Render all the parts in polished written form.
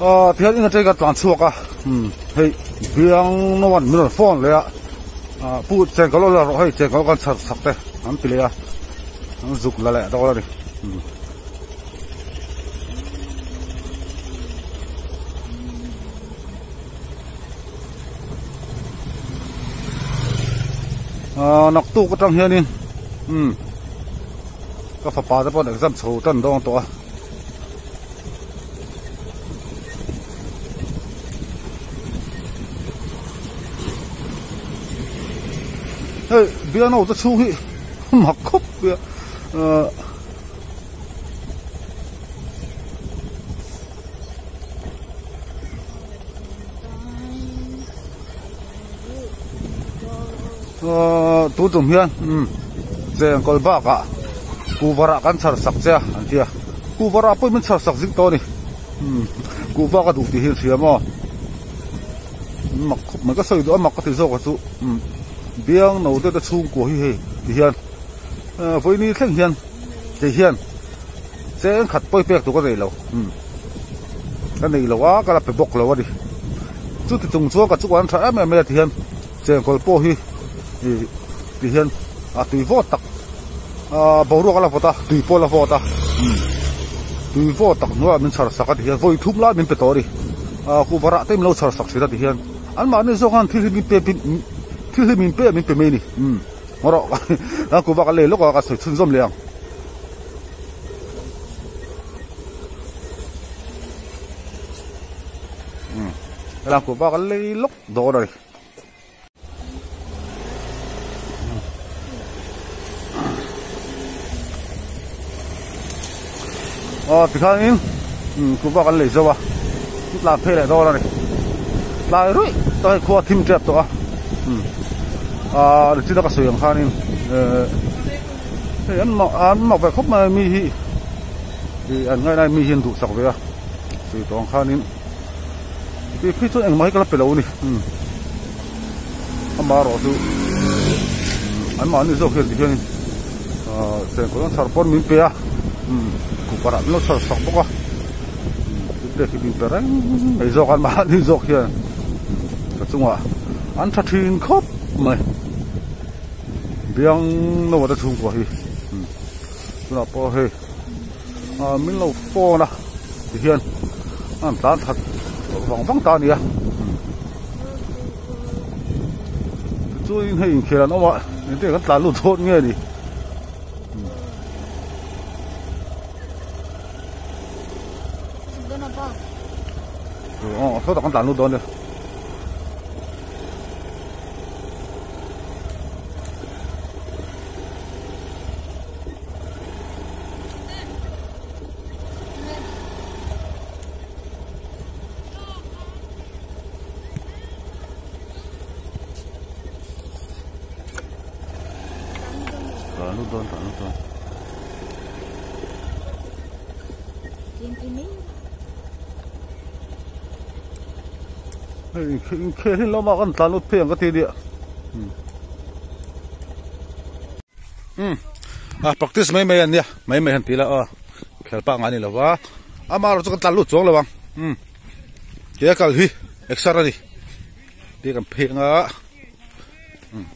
Aaa tihian in atang ka tlan chhuak a umm hei biang nawn min rawn phone leh a ah pu cheng ka lo la rawh hei cheng ka lo kan chhar chak te an ti leh a an zuk la leh dawn a ni umm. Aaa naktuk atang hianin umm ka fapa te pawh exam chho tan dawn tawh a. Hei bialno te chhung hi mak khawp mai a ahh ahh tun tum hian umm chengkawl bakah kuhva rah kan chhar sak che a an ti a kuhva rah pawhin min chhar sak zing tawh a ni umm kuhva ka duh tih hi an hria maw mak khawp mai ka sawi duh a mak ka ti zawk a chu umm biang no te te chhungkua hi hei ti hian ahh vawiini thleng hian ti hian cheng khat pawi pek tur ka nei lo umm ka nei lo a ka la pe bawk lo a ni chuti chung chuan ka chukah an tha em em mai a ti hian chengkawl pawh hi ih ti hian a tui vawt tak ahh boruak a la vawt a tui pawh a la vawt a umm tui vawt tak hnuaiah min chhar sak a ti hian vawi thum lai min pe tawh a ni ahh kuhva rah te min lo chhar sak thin a ti hian anmahni zawk khan thil hi min pe thil hi min pe min pe mai a ni umm. Ngaw rawh a kuhva ka lei lawk a ka sawi chhunzawm leh ang. Umm helai kuhva ka lei lawk dawn a ni. Aw tikhanin kuhva kan lei zo a tlan phei leh dawn a ni tlai ruih tawh hei khua a thim tep tawh a aaa nichina ka sawi ang khanin ehh hei an mak an mak ve khawp mai a mi hi ih an ngaih lai mi hi an duhsak ve a sawi tawh ang khanin tih phei chuan engmah hi ka la pe lo a ni amaherawh chu anmahni zawk hian tihianin ahh chengkawl an chhar pawn min pe a cooker ah min lo chhar sak bawk a te khi min pe reng mai zawk a anmahni zawk hian ka chungah an tha thin khawp mai biang no te chhungkua hi tunah pawh hei ah min lo phone a tihian an tlan that vang vang ta a ni a tichuanin hei inkhel an awm a engtin nge kan tlan lut dawn nge ni aw sawtah kan tlan lut dawn nia. Hei hi lama kan tlan lut phei ang ka ti nia. Umm a practice mai mai an nia mai mai han ti la aw khel pah ngai a ni lo va ama erawh chu kan tlan lut chuang lo ang umm ke a kal hi exer a ni tih kan phei anga umm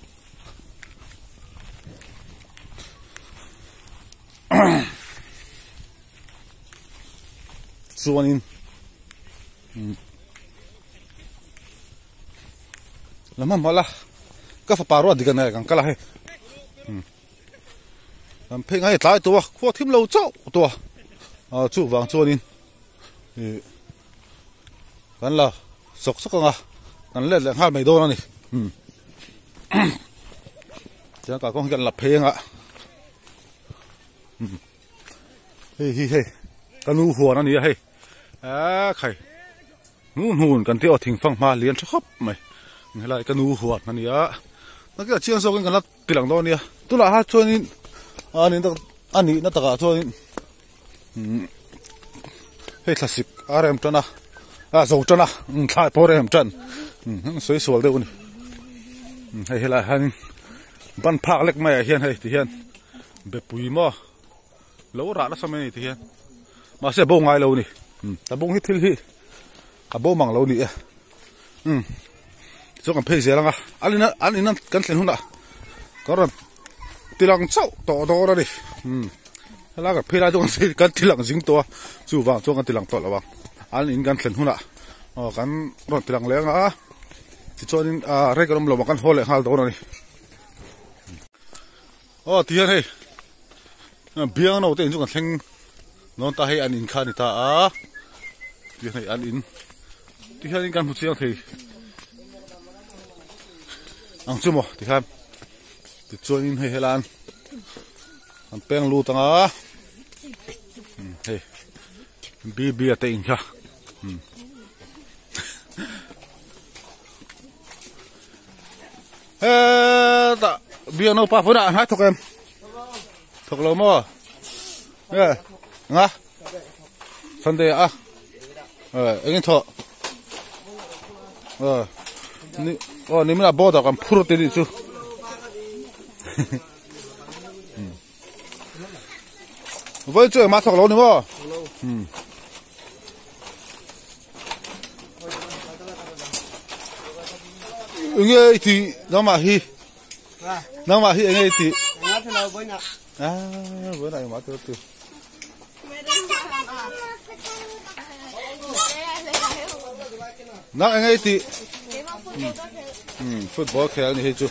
chuanin umm. La hma hma la ka fapa ruat dik a nei kan kal a hei kan phei ngai tlai tawh a khua thim lo chauh tawh a ah chuvang chuanin ih kan la sawk sawk ang a kan let leh nghal mai dawn a ni chuan kalkawng hi kan la phei ang a hei hi hei ka nu huan a ni a hei ah khai. Hnu hnun kan tih aw thingfang hma lian tha khawp mai helai ka nu huan a ni a nakih ah chiang zawkin kan la ti lang dawn a nia tunah ha chuanin a ni a nihna takah chuanin umm hei thlasik a rem tan a a zo tan a thlai pawh a rem tan umm sawi sual deuh a ni hei helai hianin ban phak lek maiah hian hei ti hian bepui maw. Lo rah nasa mai a ni ti hian mahse a bo ngai lo a ni tabung hi thil hi A bo mang lo ni e. Umm tichuan kan phei zel ang a, an in an in kan thlen hunah ka rawn ti lang chauh tawh dawn a ni. Umm helai kan phei lai chu kan ti lang zing tawh a, chuvang chuan kan ti lang tawh lo ang. An in kan thlen hunah aw kan rawn ti lang leh ang a, tichuanin ah rei kan awm lo ang kan haw leh nghal dawn a ni. Aw ti hian hei biang no te in chu kan thleng dawn ta hei an in kha a ni ta a ti hian hei an in ti hian in kan hmu chiang thei ang chu maw ti khan tichuanin hei helan an peng lut ang a hei bb a te in kha Hetah biak naupa vawiinah an hai thawk em? Thawk lo maw? Nge nga Sunday a engin thawh ni aw ni mina border kan phur te ni chu Vawiin chu engmah thawk lo ni maw? Enge i tih nangmah hi nangmah hi enge i tih ah vawiinah engmah te ti nang enge i tih football khel a ni hei chu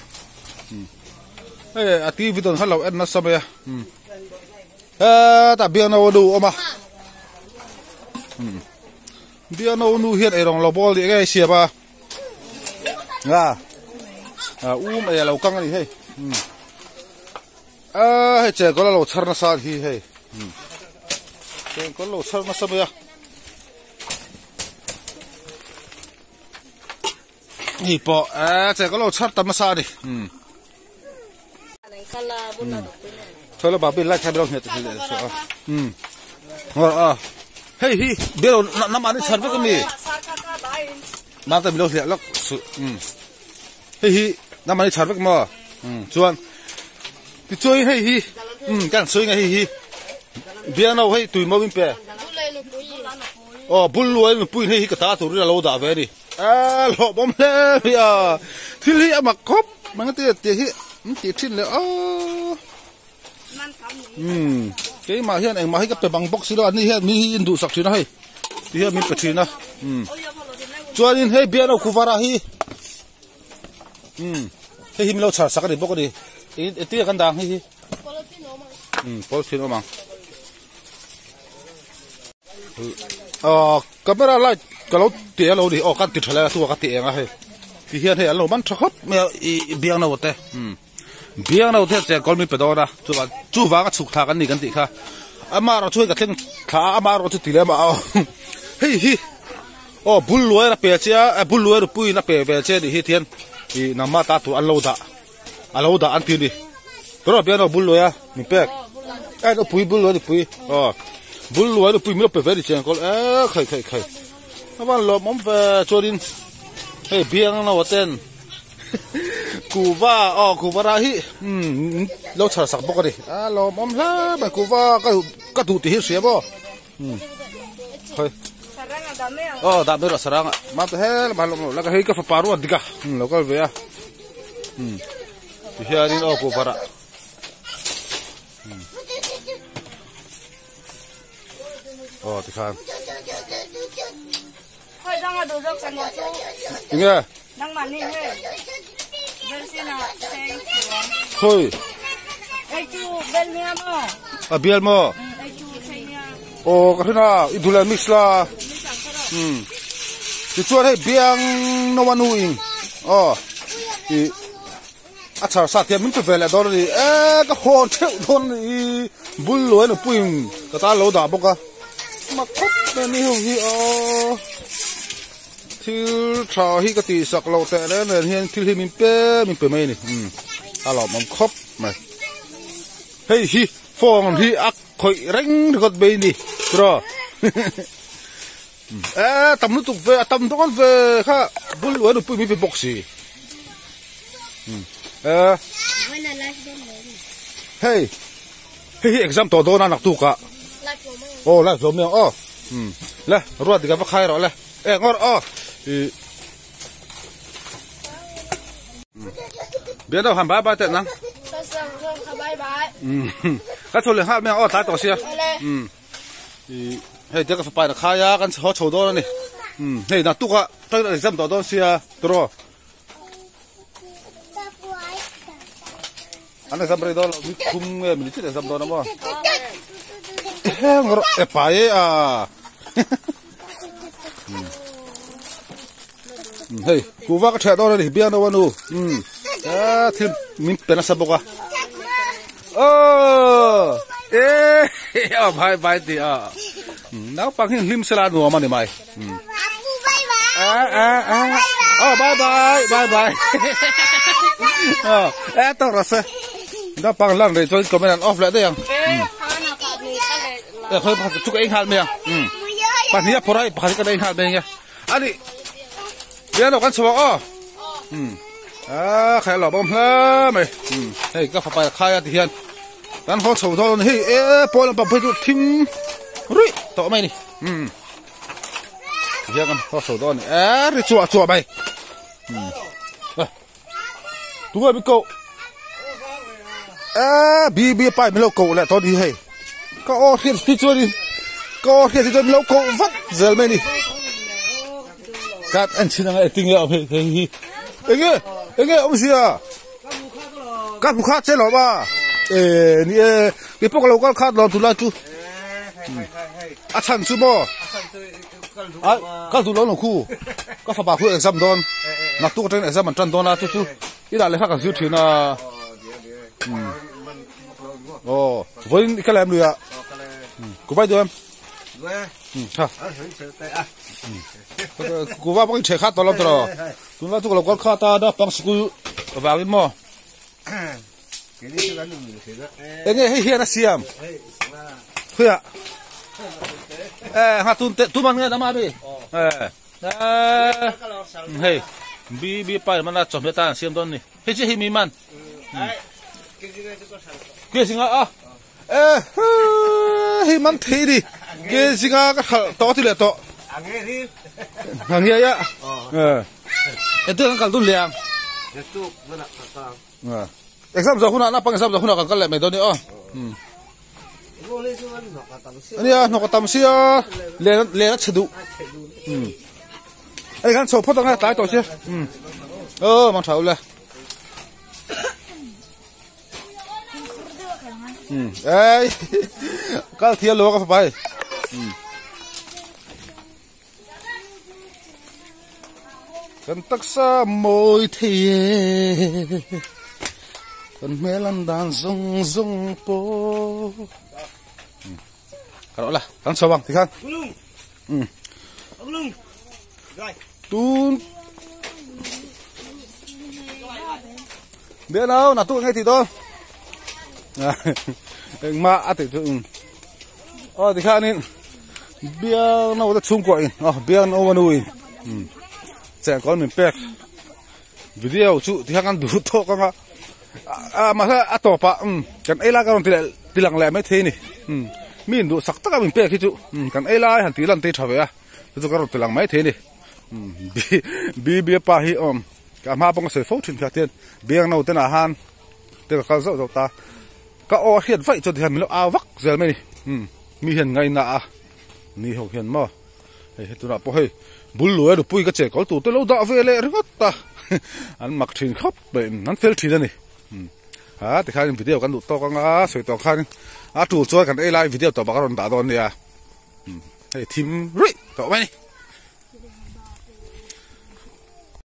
hei a tv dawn kha lo en nasa mai a hetah biakna nu a awm a biakna nu hian eirawng lo bawl tih ngei a siam a nga um ei a lo kang a ni hei a hei chengkawl a lo chhar nasa a ni hi hei chengkawl a lo chhar nasa mai a. Hei pawh eh che ka lo chhar ta hmasa a ni. Um. Thawla babi lai kha bilo hne te le so a. Um. Ngor a. Hei hi bilo nam ani chhar vek ami. Mang ta bilo hliah lok su. Um. Hei hi nam ani chhar vek mo. Um chuan ti chuai hei hi um kan sui nga hei hi. Biano hei tui mo in pe. Aw bul luai nupui in hei hi ka ta turin a lo dah ve a ni. A hlawhpawm hle mai a, thil hi a mak khawp mai ang tia tih hi an tih thin leh a umm keimah hian engmah hi ka pe bang bawk si lo a ni hian mi hi in duhsak thin a hei ti hian min pe thin a umm chuanin hei biakna kuvara hi umm hei hi min lo chhar sak a ni bawk a ni engtin kan dah ang hei hi umm polythene awm ang. Aw camera light ka lo ti a lo ni aw kan ti tha lai a hnuah ka ti eng a hei ti hian hei an lo man tha khawp mai a ih biang no te umm biang no te hian chengkawl min pe dawn a chuvang chuvang a chhuk thla kan ni kan tih kha ama erawh chu hei ka thleng thla a ama erawh chu ti lem a aw hei hi aw bul luai a pe che a bul luai nupuiin a pe ve che a nih hi tihian ih nangmah ta tur an lo dah. A lo dah an ti a ni. Tawrh bian aw bul luai a min pek. Ai no pui bul luai ni pui. Aw bul luai ni pui min lo pe ve ni chiang kawl e khai khai khai. A van lawm awm ve chuanin hei biang no aten kuva aw kuva rah hi um lo chhar sak bawk a ni. A lawm awm hle mai kuva ka ka duh tih hi hria maw. Um hei aw dah mai rawh saranga mam te hel mai lawm lo la ka hei ka fapa ruat dik a um lo kal ve a. Um tihianin aw kuh varah um aw tikhan enge khawi a bial maw aw ka hria i duh leh mix la um tichuan hei biang no a nu in aw ih a chhar sa tiang min pe ve leh dawn a ni e ka hawn theuh dawn a ni bul luai nupuiin ka tan lo dah bawk a mak khawp mai ani ho hi aw thil tha hi ka tih sak loh teh reng reng hian thil hi min pe min pe mai a ni um a lawmawm khawp mai hei hi phone hi a khawih reng ringawt mai a ni tiraw. E tam lutuk ve a tam dawn ve kha bul luai nupui mi pe bawk si e hei hei hi exam tawh dawn a naktuk ah aw live lo mai ang aw le ruat dik a va khai rawh le. E ngor o. Bian đâu hàm bye bye tẹn nắng. Bye bye. Các chú liền hát mình ở tại tổ xia. Hey, tiếc cái phải là khai á, cái họ chầu đó này. Hey, nào tu cả, tôi lại xem đó đó xia, tôi anh ấy xem rồi đó, mình không mình chỉ xem đó mà. Ngor, phải à. Hey, cô vác cái đó này, bian đâu anh à, thì mình tên là sao bốc à? Ờ, ê, à, bye bye thì à, nó bằng hình lim sala nuo mà này mày. À à à, ờ, bye bye, bye bye. Ờ, ê, tao rồi sao? Nó bằng lần rồi cho comment off lại đấy à? Ê, hơi bắt chụp anh hạt mày à? Bạn nhớ phải bắt cái anh hạt mày nhá. À đi, bian đâu con số à? À, khai lò bom hết mày. Hey, các phải khai thì hiện. Đang khó sầu thôi, hey, ê, bỏ làm bắp hơi thim, rui, tọ mày đi. Hiện con khó sầu thôi, ê, đi chùa chùa mày. Tụi mày bị cậu. Ê, bi bi phải mình lâu cậu lại thôi đi hey. Có ô thiệt thì chưa đi, có thiệt thì chưa lâu cậu vắt giờ mày đi. Các anh xin anh tiếng nghe hey hey hey. Ê, ông gì à? Các phụ khác chơi lò ba. Ê, nè, cái bốc lò các khác lò tụi la chú. À chăn chú bò. À, các tụi lò nó khu. Các phải bảo khu exam đón. Nạp tụ cái exam mình tranh đón à chú chú. Ít là lấy khác cả dư thì na. Ồ, với cái làm được ạ. Cô bay được em. Ha. Cô va bóng trẻ khác to lắm rồi. Tụi nó tụi nó có khác ta đó bằng school vào cái mò. Ê nghe hay là xiêm. Thôi ạ. Ê, ha tụi tụi mình nghe đám ma đi. Ê. Hey, bi bi phải mà là chọn biết ta xiêm đó nè. Hết chứ mi man. Cái gì à? Ê, hi man thế đi. Cái gì cái to thì là to. Hàng nghe á. Ờ. Ê tôi đang tôi liền. Exam giờ hôm nào bằng exam giờ hôm nào còn cái lại mày đó nữa. Anh à, nó có tầm xia, liền liền nó chịu đủ. Ê, cái số phút đó nghe tái tổ xia. Ờ, mang thầu lên. Ê, cái thiên lúa cái phải. Cần tắc xa môi thì cần mê lan đàn rung rung po. Cái đó là đang sâu bằng thì khăn. Tun biết đâu là tụi nghe thì thôi. Mà à thì ờ thì khăn nên bia nó có chung quậy, bia nó mà nuôi. Chẳng có mình pek video chú thì hàng đủ to con à mà sao à to pa cần ấy là cái thì thì lằng lẻ mấy thế này mình đủ sắc tất cả mình pek cái chú cần ấy là hàng tí lần tí trở về à chú cái thì lằng mấy thế này bi bi bi pa hi om cả ma bông sợi phố chuyện cả tiền biang nào tên là han tên là con dậu dậu ta cái ô hiện vậy cho thì mình lo ao vắc giờ mày mi hiện ngay nạ ni học hiện mà hết tụi nó bỏ hay bún lúa được bùi cái trẻ có tụ tôi lâu đã về lệ rất ta ăn mặc thìn khóc bởi ăn phê thìn này à thì khai video cái lụt to con á sợi to khai à chủ cho cái lại video to bà con đã đón nè hay thím rưỡi to mày.